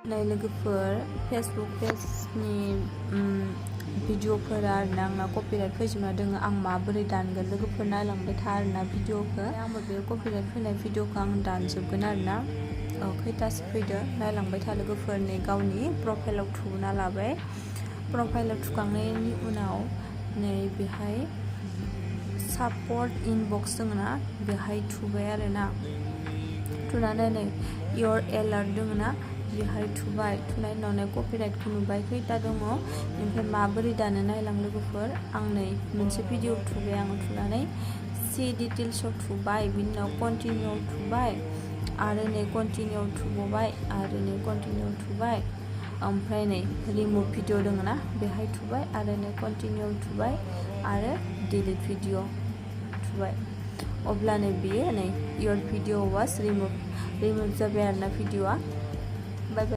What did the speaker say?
नै लोगोफोर फेसबुक पेजनि भिडिअफोरा आरोना आंना कपिराइट फैजोबना दोङो आं माबोरै दानगोन लोगोफोर नायलांबाय था आरोना भिडिअखौ आंबो बे कपिराइट फैनाय भिडिअखौ आं दानजोबगोन आरोना खैथासो फैदो नायलांबाय था लोगोफोर नै गावनि प्रफाइलाव थुना लाबाय प्रफाइलाव थुखांनायनि उनाव नै बेहाय सापर्ट इनबक्स दङ ना बेहाय थुबाय आरोना थुनानै नै योर एलार्ट दङ ना बेहाय थुबाय थुनायनि उनाव कपिराइटखौ नुबाय खैथा दङ ओमफ्राय माबोरै दानो नायलां लोगोफोर आं नै मोनसे भिडिअ थुबाय आं थुनानै सि डिटेल्सआव थुबाय बिनि उनाव कन्टिनिउआव थुबाय आरो नै कन्टिनिउआव थुबावबाय आरो नै कन्टिनिउआव थुबाय ओमफ्राय नै रिमुभ भिडिअ दङ ना बेहाय थुबाय आरो नै कन्टिनिउआव थुबाय आरो डिलिट भिडिअ थुबाय अब्लानो बेयो नै योर भिडिअ वाज रिमुभ जाबाय आरोना भिडिअआ